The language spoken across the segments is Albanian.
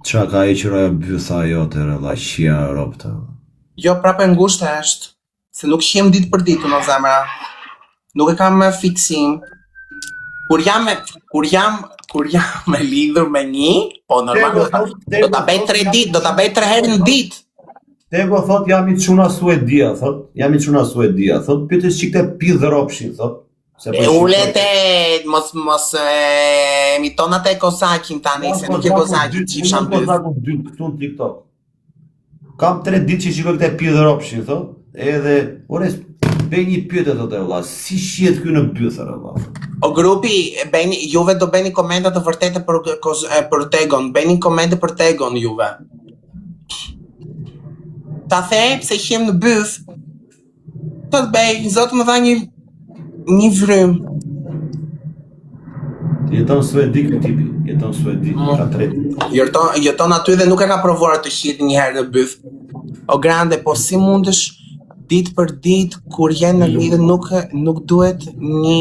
Ça ka hequr ajo bytha jote re vlla qia robtë. Jo prapë e ngushtë është, se nuk shihem ditë për ditë unë o zemra. Nuk e kam me fiksim. Kur jam me kur jam kur jam e lidhur me një, po normal do ta, do ta bëj tre ditë, do ta bëj tre herë në ditë. Tego thot jam i çuna Suedia, thot, jam i çuna Suedia, thot pyete çik te pidh ropshin, thot. Se po e ule te mos mos e imiton atë Kozakin tani, se nuk e Kozaki që isha në Kozaku dy këtu në TikTok. Kam tre ditë që shikoj këtë pidh ropshin, thot, edhe ore bëj një pyetje thotë vëlla, si shihet ky në bythë vëlla? O grupi, bëni juve do bëni komente të vërteta për për Tegon, bëni komente për Tegon juve. Ta the pse shihem në byth, Të të bej, Zoti më dha një një vrym. Jeton në Suedi ky tipi, jeton në Suedi, mm. ka tre ditë. Jeton, jeton aty dhe nuk e ka provuar të shihet një herë në byth. O grande, po si mundesh ditë për ditë kur je në lidhje nuk nuk duhet një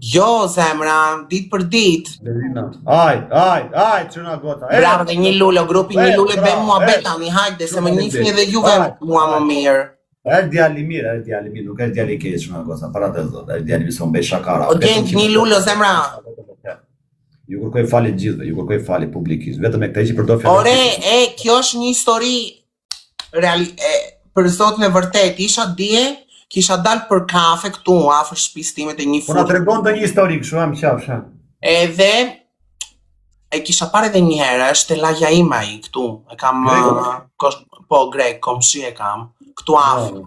Jo, zemra, ditë për ditë. Lerina. Aj, aj, aj, çuna goca. Bravo dhe një lule, grupi një lule bëjmë muhabet tani, hajde se më njihni edhe juve mua më mirë. Është djalë i mirë, është djalë i mirë, nuk është djalë i keq çuna goca, para të zot, është djalë i mirë, s'u bëj shakara. O gent një lule zemra. Ju kërkoj falje të gjithëve, ju kërkoj falje publikisht, vetëm me këtë që përdor fjalën. Ore, e, kjo është një histori reali, e, për zotin e vërtet, isha dje, kisha dalë për kafe këtu afër shtëpisë time te një furrë. Po na tregon ndonjë histori kështu am qafsh. ha. Edhe e kisha parë edhe një herë, është te lagja ime ai këtu. E kam Grek, uh, kosh, po grek, komshi e kam këtu afër.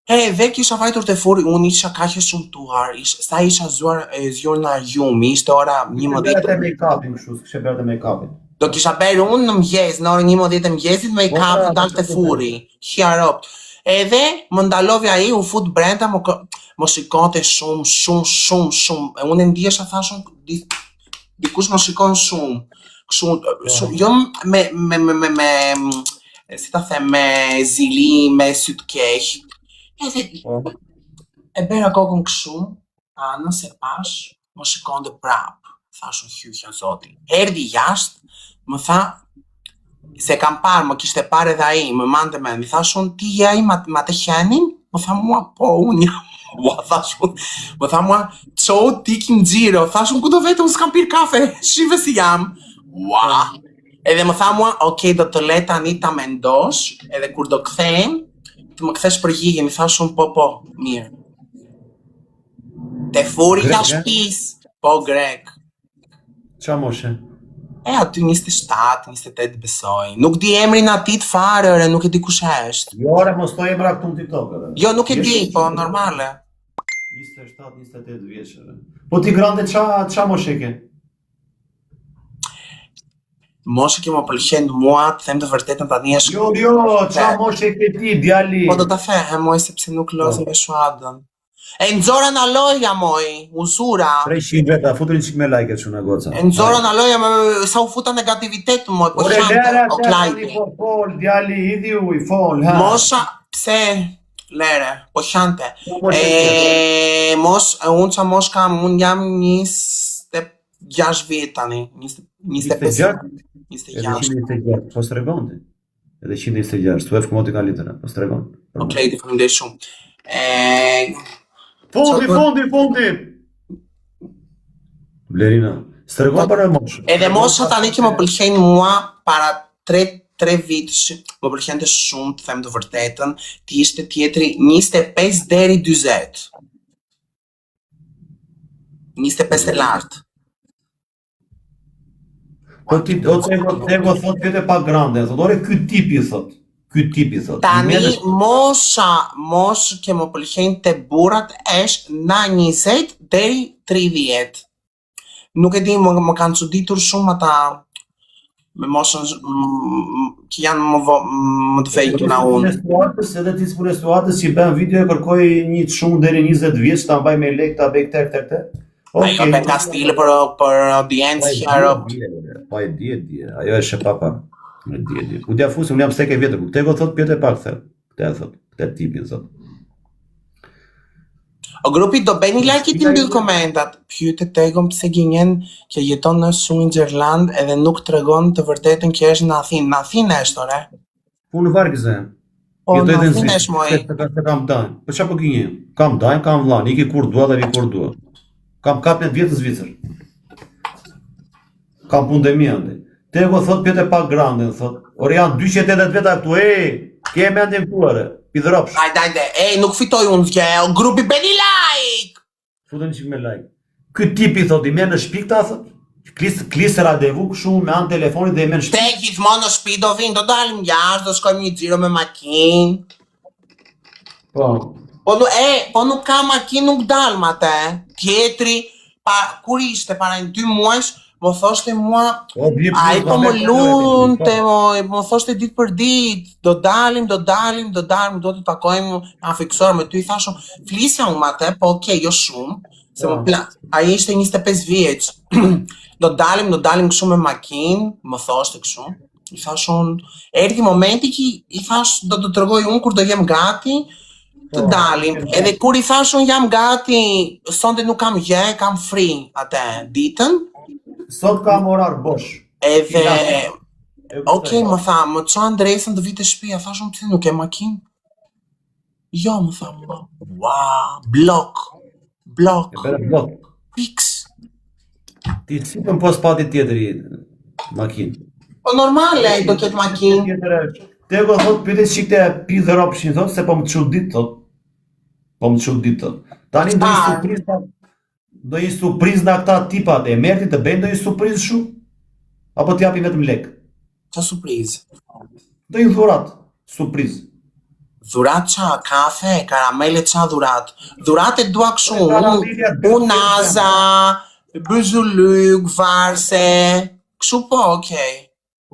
E dhe kisha vajtur te furri, unë isha kaq e shëmtuar, ish, sa isha zgjuar e zgjuar nga gjumi, ishte ora 11. Kishe bërë make-upin kështu, s'kishe bërë atë make-upin. Do kisha bërë unë në mëngjes, në orën 11 të mëngjesit make-up po, pra, dal te furri, hia robt. Edhe më ndalovi ai, u fut brenda, më më shikonte shumë, shumë, shumë, shumë. E unë e ndihesha thash unë, di, dikush më shikon shumë. Kështu, po. shumë, jo me me me me, me si ta them, me zili, me sy të keq. Edhe po. e bëra kokën kështu, anës e pash, më shikonte prap. Thash unë hyqja zoti. Erdhi jashtë, më tha se kam parë, më kishte parë edhe ai, më mante mend. I thash unë ti je ai me me atë qenin? Më tha mua, po unë jam. Ua, thash unë. Më tha mua, çou ti kim xhiro. Thash unë ku do vete, unë s'kam pirë kafe. Shife si jam. Ua. Edhe më tha mua, ok, do të le tani ta mendosh, edhe kur do kthehem, të më kthesh përgjigjen, i thash unë po po, mirë. Te furri ka shtëpisë, po grek. Ça moshe? E aty 27, 28 besoj. Nuk di emrin atij të fare, ore, nuk e di kush është. Jo, ore, mos thoj emra këtu në TikTok, ore. Jo, nuk e di, po normale. 27, 28 vjeç, ore. Po ti grande ça ça moshe ke? Mosha që më pëlqen mua, të them të vërtetën tani është Jo, jo, ça moshe ke ti, djali? Po do ta them, moj, sepse nuk lozim po. me Shuadën. E nxora nga loja moj, u zura. 300 veta, futuni çik me like çuna goca. E nxora nga loja me sa u futa negativitet moj, po Ore, lere o Klajdi. Po fol, djali, hidhi ujë, fol, ha. Mosha, pse lere, po qante. Po, e mos, unë ça mosh kam, unë jam 26 vjet tani, 25. 26. 26, po s'tregon ti. Edhe 126, tu e fkmoti ka litera, po s'tregon. Po Klejdi, faleminderit shumë. E Fundi, fundi, fundi. Blerina, s'tregon për moshë. Edhe mosha tani që më pëlqejnë mua para 3 3 vitesh, më pëlqente shumë, të them të vërtetën, ti ishte tjetri 25 deri 40. 25 e lart. Po ti o të ego ego thot vete pa grande, thot ore ky tipi thot. Ky tipi thot. Tani mosha, moshë që më pëlqejnë te burrat është nga 20 deri 30. Nuk e di, më, më kanë çuditur shumë ata me moshën që janë më vo, më të vegjël nga unë. Situatës edhe ti s'pune situatës që bën video e kërkoj një çun deri 20 vjeç ta mbaj me lek ta bëj këtë këtë këtë. Okay. Ajo bën ka stile për për audiencë po që rob. Po e di e di. Ajo është e papa. E di e di. Ku t'ia fusim, unë jam stek e vjetër. Këtë go thot pyete pak the. Këtë e thot, këtë tipin thot. O grupi do bëni like t'i mbyll komentat. Pyete Tegon pse gënjen që jeton në Switzerland edhe nuk tregon të vërtetën që është në Athinë. Në Athinë është ore. Po në vargëze. Po Jetoj në edhe në Athinë Zvicër. është moj. Se ka se kam dajnë. Po çfarë po gënjen? Kam dajnë, kam vllan, iki kur dua dhe vi kur dua. Kam 14 vjet në Zvicër. Kam punë dhe mia andej. Tego thot pyete pak Grandin, thot. Ore janë 280 veta këtu, ej, ke mendjen këtu ore. Pidhropsh. Hajde, hajde, ej, nuk fitoj unë gjë, o grupi bëni like! Futeni çik me like. Ky tipi thot i merr në shtëpi këta thot. Klis klis randevu kështu me anë telefonit dhe i merr në Te shtëpi. gjithmonë në shtëpi do vinë, do dalim jashtë, do shkojmë një xhiro me makinë. Po. Po nuk, e, po nuk ka makinë, nuk dal me atë. Tjetri, pa, kur ishte para një dy muajsh, më thoshte mua, Po bie ai punë, po më merr lunte, po. moj, më thoshte ditë për ditë, do dalim, do dalim, do dalim, do të takojmë, na fiksor me ty, i thashë, flisja unë me atë, po okay, jo shumë, se më Po. pla, ai ishte 25 vjeç. do dalim, do dalim kështu me makinë, më thoshte kështu. I thash unë, erdhi momenti që i thash do të tregoj unë kur do jem gati, të Po. dalim. Edhe kur i thash unë jam gati, sonte nuk kam gjë, kam free atë ditën, Sot kam orar bosh. edhe E kuptoj. Okej, më tha, më ço Andresën të vi te shtëpia, thash unë pse nuk ke makinë? Jo, më tha, më. Ua, blok. Blok. E bëre blok. Fiks. Ti si po pos pati tjetri makinë. Po normale, ai do ketë makinë. Tjetër është. Tego thot pyete çik te pidhropshin thot se po më çudit thot. Po më çudit thot. Tani do një Çfarë? surprizë do një surprizë nga këta tipat e merr ti të bëjnë ndonjë surprizë shu? Apo t'japin vetëm lek? Qa surprizë? Do një dhuratë, surprizë. Dhurat qa, kafe, karamele qa dhurat. Dhurat e dua kështu, unë Karamelja dy unaza, byzylyk, varse, kështu po, okej.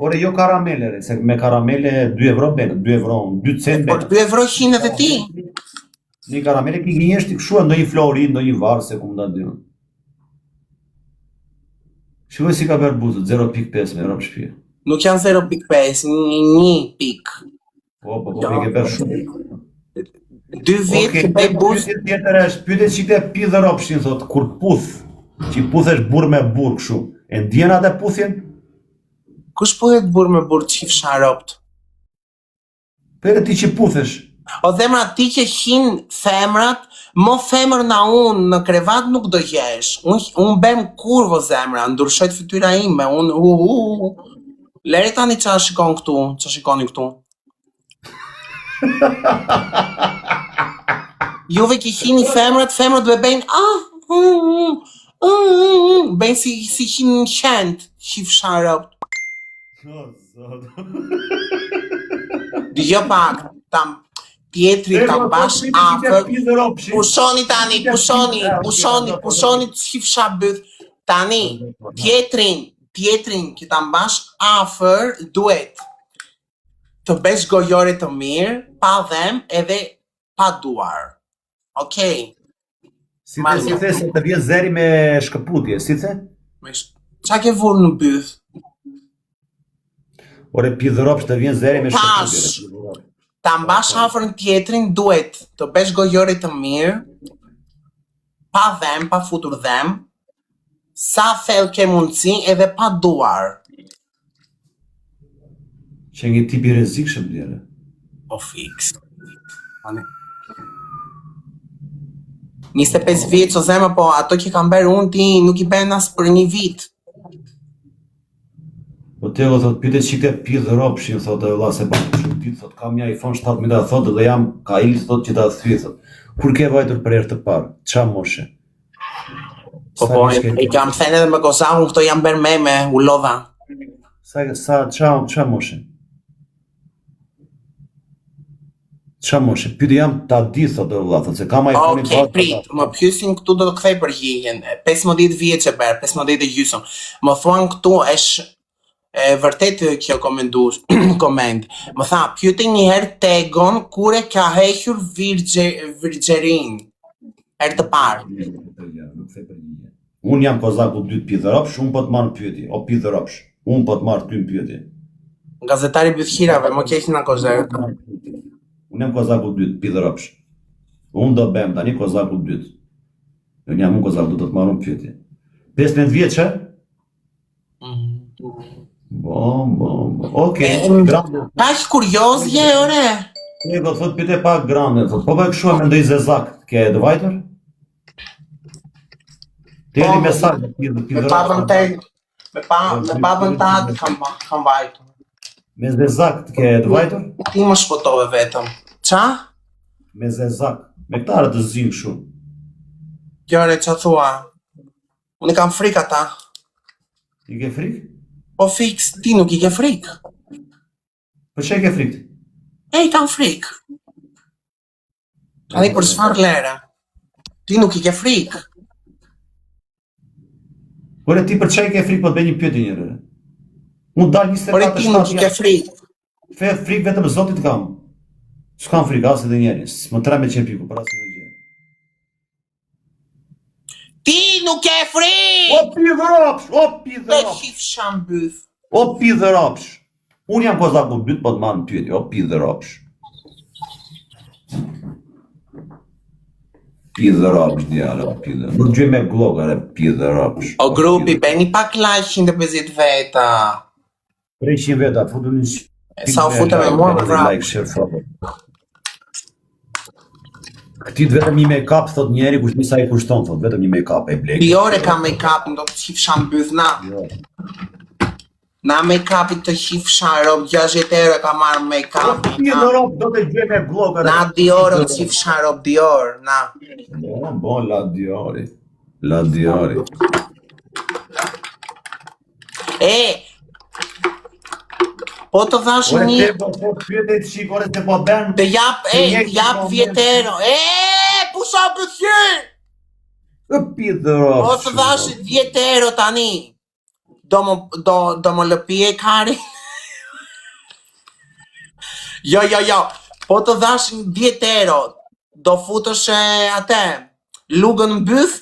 Ore jo karamele, re, se me karamele 2 euro bën, 2 euro, 2 cent Por bën. 2 euro qind edhe ti. Një karamele ki gënjesh ti kështu ndonjë flori, ndonjë varse ku mund ta di unë. Shikoj si ka bërë buzët, 0.5 me rob shtëpi. Nuk janë 0.5, një, një pik. Po, po, po, Jo. i ke bërë shumë. Dy vjet Okej, që bëj buzë, pyetje tjetër është, pyetje që te pidh ropshin thot, kur puth, që puthesh burr me burr kështu. E ndjen atë puthjen? kush puhet burr me burr qifsha ropt? Po edhe ti që puthesh. O zemra ti që hin femrat, mo femër na unë në krevat nuk do jesh. Unë un bem kurvo zemra, ndryshojt fytyra ime, unë u u. u. Lere tani qa shikon këtu, qa shikoni këtu. Juve që hini femrat, femrat do e bëjnë ah, mm, mm, mm, mm, bëjnë si si hin qent, qifsha ropt. O zot. Dëgjo pak, ta tjetri ta mbash afër. Pushoni tani, pushoni, pushoni, pushoni të qifsha byth. Tani, tjetrin, tjetrin që ta mbash afër, duhet të bësh gojore të mirë, pa dhem edhe pa duar. Okej. Si the, si the se të vjen zëri me shkëputje, si the? Me sh- Qa ke vurë në byth? Ore pidhropsh të vjen zëri me Tash. shkëputje. Ta mbash afër në tjetrin duhet të bësh gojore të mirë, pa dhem, pa futur dhem, sa thellë ke mundësi edhe pa duar. Që një tip i rrezikshëm djere. Po fiks. Tani. 25 vjeç o zemër, po ato që kam bërë unë ti nuk i bën as për një vit. Po Teo thot, pyete çik te pidhropshin, thot e vëlla se pa çudit, thot kam një iPhone 17 thot dhe jam kail thot që ta thyj thot. Kur ke vajtur për herë të parë? Ça moshe? Po Sa po, vjeç e, ke? e kam thënë edhe me Kozakun, këto janë bërë meme, u lodha. Sa sa ça ça moshe? Ça moshe? Pyetje jam ta di thot e vëlla, thot se kam iPhone-in Okej, prit, më pyesin këtu do të kthej përgjigjen. 15 vjeç e bërë, 15 e gjysmë. Më thuan këtu është e vërtet kjo komentu, koment. Më tha, pyete një herë Tegon kur e ka hequr virgje, virgjerin. Herë të parë. Nuk kthej përgjigje. Unë jam kozaku dytë pidhropsh, unë po të marr në pyetje, o pidhropsh. Unë po të marr ty në pyetje. Gazetari bythqirave, më keq na kozerë. Unë jam kozaku dytë, pidhropsh. Unë do bëhem tani kozaku dytë. Jo një mund kozak, do të të marrë në pyetje. 15 vjeç, e? Mm. Bo, bo, bo. Okej, E, grande. Kaq kurioz je, ore? E, do thot pyete pak grande, thot. Po bëj kështu e mendoj zezak, ke dvajtur? Të Po, erdhi mesazh, ti ti Me babën te, me pa, me babën tat kam kam vajtur. Me zezak të ke dvajtur? Ti më shpëtove vetëm. Ça? Me zezak. Me këta të zinë kështu. Jo, ore, ça thua? Unë i kam frikë ata. I ke frikë? Po fiks, ti nuk i ke frikë. Për çe ke frikë? E, i kam frikë. Tani për çfarë lere? Ti nuk i ke frikë. Ore ti për çe ke frikë po të bëj një pyetje një herë. Unë dal 24 Ore ti nuk i ke frikë. Fe frikë vetëm Zotit kam. S'kam frikë as edhe njeri, s'më trembe qerpiku për asnjë gjë. Ti nuk ke frikë. O pidhropsh, o pidhropsh. Të qifsha n'byth. O pidhropsh. Unë jam kozaku dytë, po të marr në pyetje, o pidhropsh. Pidhropsh, djalë, o pidhropsh. Nuk gjej me glogë, re pidhropsh. O grupi, bëni pak like 150 veta. 300 veta, futu në Sa u fute me mua, më vrap. Like, share, follow. Këtit vetëm një make-up, thot njeri, kush sa i kushton, thot, vetëm një make-up, e blek. Dior e ka make-up, do të qifsha në byth na. Jo. Na make-upit të qifsha rob, 60 euro e ka marrë make-up. Një Na, rob do të gjej me glogë. na Dior të qifsha rob, Dior, na. Bo, bo, la Diori. La Diori. E, po të dhash Ore, një, te po po pyete të shik, ore se po bën. të jap, e, Të njëjtin të jap moment. 10 euro. E, pusha bythqyr! E pidhropsh. Po të dhash 10 euro tani. Do më do do më lëpije kari? Jo, jo, jo. Po të dhash 10 euro, do futësh e atë lugën në byth?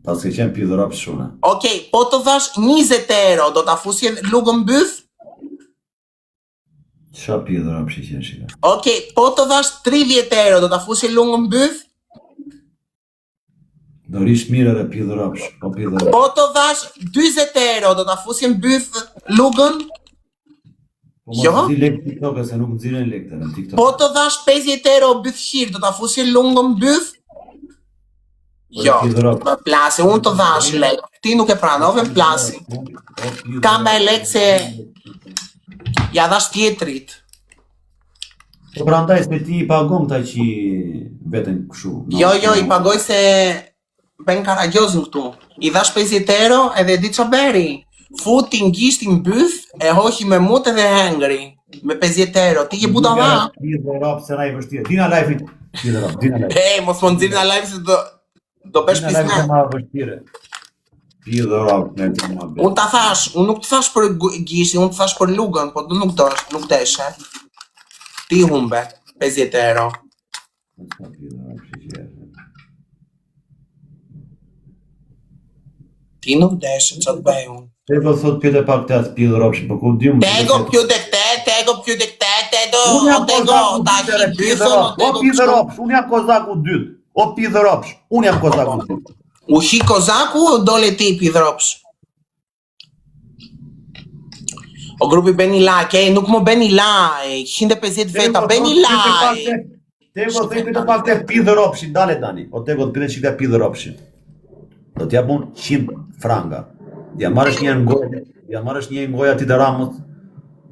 Pas ke qenë pidhropsh shumë. Okej, po të dhash 20 euro, do ta fusje lugën në byth? Qa pidhropsh i qenë shika? Okej, po të dhash 30 euro, do ta fusje lugën në byth? Do rish mirë edhe pidhropsh, po pidhropsh. Po të dhash 40 euro, do ta fusje në byth lugën? Po mos Jo. nxi lek TikTok se nuk nxiren lek të në TikTok. Po të dhash 50 euro bythqir, do ta fusje lugën në byth? Po, Jo, pidhropsh. më plasi, unë të dhash lek, ti nuk e pranove, më plasi. Kam me lek se ja dhash tjetrit. Po prandaj se ti i pagon këta që veten kështu. Jo, jo, i pagoj se ben karagjozin këtu. I dhash 50 euro edhe di ça beri. Futi në gishtin në byth, e hoqi me mut edhe hëngri. Me 50 euro. Ti je budalla. Pidhropsh se na i vështirë. Dina live-it. Pidhropsh, dina live. Ej, mos më nxirr nga live se do do bësh Dina live pisne. se ma vështirë. Pidhropsh me të ma Unë ta thash, unë nuk të thash për gu- gishtin, unë të thash për lugën, po nuk do, nuk deshe. Ti humbe 50 euro. Pidhropsh që Ti nuk deshe, ça të bëj unë? Tego thot pyete pak të atë pidhropsh, po ku di unë. Tego pyete këte, tego pyete këte, te do, Unë o jam tego, kozaku ta dytë, hi re, bythën, o pidhropsh, o tego kështu. pidhropsh, unë jam kozaku dytë. O pidhropsh, unë jam kozaku dytë. U hi kozaku, o dole ti pidhropsh. O grupi bëni like, ej, nuk më bëni like, 150 veta, bëni like. Tego thot pyete pak të pidhropshin, dale tani. O Tego të pyete çka pidhropshin. Do t'jap unë 100 franga. Ja marrësh një herë në gojë, ja marrësh një herë në gojë atij të Ramës,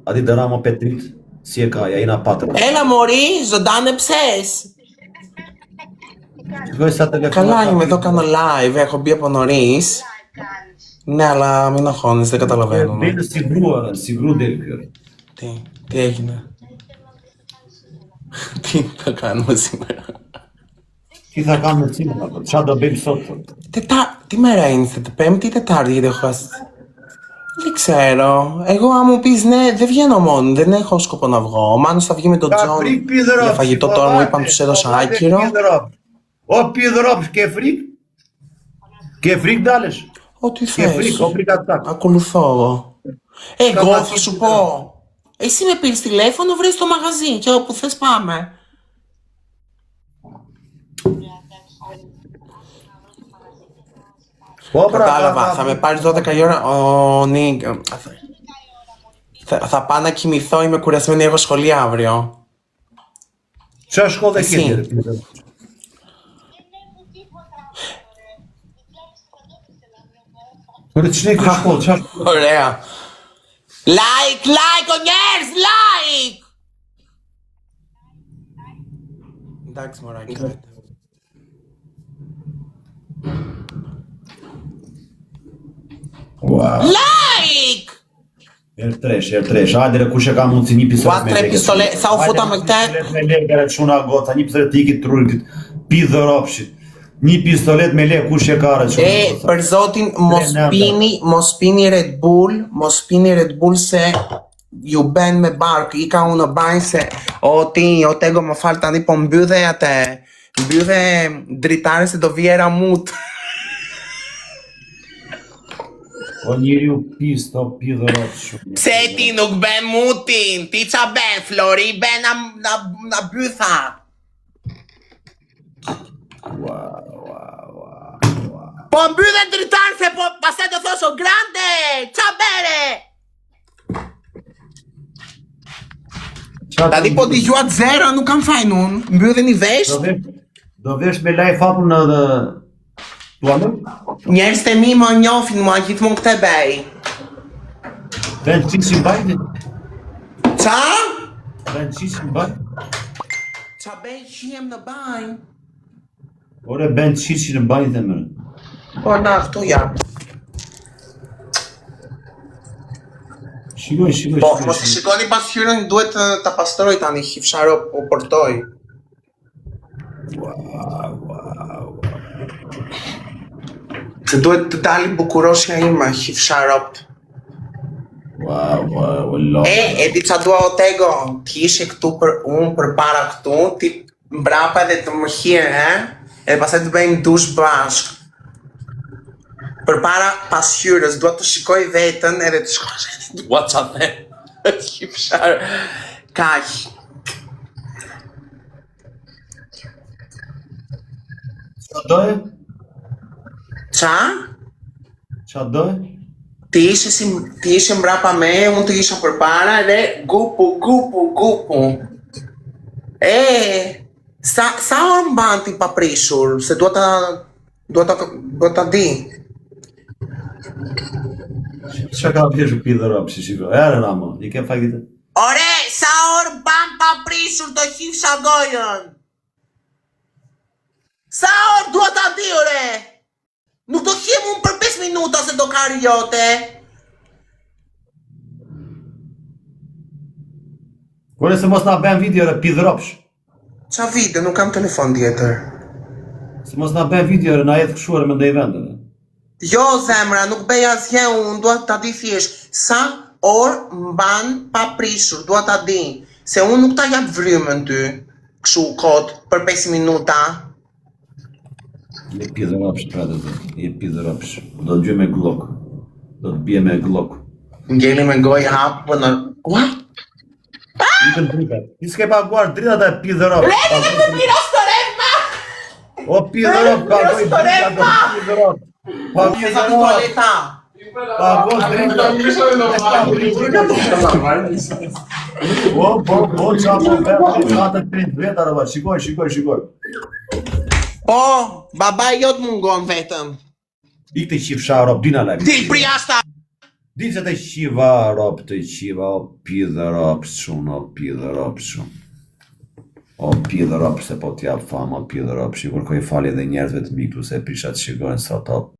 atij të Ramo Petrit, si e ka, ja jena patër. Ela mori, zëdane pses. Shikoj sa telefona. Καλά είμαι εδώ, κάνω live, έχω μπει από νωρίς. Ναι, αλλά μην αγχώνεσαι, δεν καταλαβαίνω. Del si grua, si gru del ky. Τι, τι έγινε. Τι θα κάνουμε σήμερα. Ti tha kam në cimën apo? Çfarë do bëjmë sot? Thotë? Τετά... Τι μέρα είναι, τε- Πέμπτη ή Τετάρτη, γιατί έχω χάσει. Δεν ξέρω. Εγώ, αν μου πεις ναι, δεν βγαίνω μόνο. Δεν έχω σκοπό να βγω. Ο Μάνος θα βγει με τον Ka Τζον frikë pidhropsh. για φαγητό τώρα, μου είπαν τους έδωσα άκυρο. O pidhropsh, ke frikë? Ke frikë dalesh? Ό,τι Ke frikë, θες. o frikë atak. Ακολουθώ εγώ. Εγώ Καλά, θα σου πω. Εσύ με πήρες τηλέφωνο, βρες το μαγαζί και όπου θες πάμε. Po pra, Katalava, tha me parë zote ka jora, o, nik, tha, tha pa na kimi thoj me kur jasmeni έχω σχολή αύριο. Qa shkollë e Si? ke ti? Por ç'ne ke shkollë, qa shkollë? Ωραία. Like, like, ο njerëz, like! Εντάξει, μωράκι, άντε. Ua. Like! Herë tresh, herë tresh. Hajde re kush e ka mundësi një pistolet Ua, me tre lekë. pistole, sa u futa me Hajde, këte? një pistolet me lekë, re çuna goca, një pistolet i ikit trurit, pidhë ropshit. Një pistolet me lekë kush e ka re çuna E, goca. për zotin, mos Tre pini, mos pini Red Bull, mos pini Red Bull se ju ben me bark, i ka unë në banjë se, o ti, o tego më fal tani, po mbydhe atë, mbydhe dritare se do vi era mut. O njeriu pist, o pidhë ropsh. Pse ti nuk ben mutin, ti qa ben, Flori ben na, na, na bytha. Ua, ua, ua, ua. Po mbydhe dritare se po pastaj do thosh o grande, qa bere? Qa Tani po dëgjuat zero, nuk kam fajin unë. Mbylleni vesh. Do vesh, do vesh me live hapur në në tualet? Njerëzit e mi më njohin mua gjithmonë këtë bëj. Ben çiçin bajt? Qa? Ben çiçin bajt? Qa bëj qijem në banjë? Ore ben çiçin në banjë dhe mërë. Po na, këtu jam. Shikoj, shikoj, Po, shikoj. mos e shikoni pasqyrën, duhet të ta pastroj tani, hifsharo po portoj. Ua, ua, ua. Se duhet të dali bukuroshja ime, hifsharop. Ua, ua, ua, E, e di qa dua o tego, ti ishe këtu për unë, për para këtu, ti mbrapa edhe të më hirë, he? Edhe pastaj të bëjmë dush bashk. Përpara pasqyrës, dua të shikoj veten edhe të shkosh edhe dua qa them. Hifshar. Kaq. Qa doje? Qa? Qa doje? Ti ishe si ti ishe mbrapa meje, unë të isha përpara edhe gupu gupu gupu. E, sa sa orë mban ti pa prishur, se dua ta dua ta dua ta di. Qa ka veshur pidhë ropshi, shiko. Ere Ramo, i ke fajtë. Ore, sa orë mban pa prishur të hifsha gojën? Sa orë dua ta di, ore? Nuk do hjem unë për 5 minuta se do kari jote. Ore se mos na bën video re pidhë ropsh. Qa video, nuk kam telefon tjetër. Se mos na bën video re na jet kështu re me ndaj vendeve. Jo, zemra, nuk bëj asgjë unë, dua ta di thjesht sa orë mban pa prishur, dua ta di. Se unë nuk ta jap vrymën ty, kështu kot, për 5 minuta. Je pidhë ropsh, pra të të. Je pidhë ropsh. Do të gjej me Glock. Do të bie me Glock. Ngeli me gojë hapur në... Ua? Ikën dritat. Ti s'ke paguar dritat e pidhë ropsh. Reni dhe më miros të revma! O pidhë ropsh, pagoj Miros të dritat, o revma! pidhë ropsh. Pa Se pidhë sa ropsh. pistoleta! Pago dritat. Po, po, po, qa po, po, 4, 5 veta, roba. Shikoj, shikoj, shikoj. Po, baba jot mungon vetëm. Ik të qifsha rob, dina live. Dil pri jashta! Dil se të qiva rob, të qiva, o pidhë rob, shumë, o pidhë rob, shumë. O pidhë rob, se po t'jap fama, o pidhë rob, shi kërkoj falje dhe njerëzve të mi këtu se prisha të shikojnë sot, o.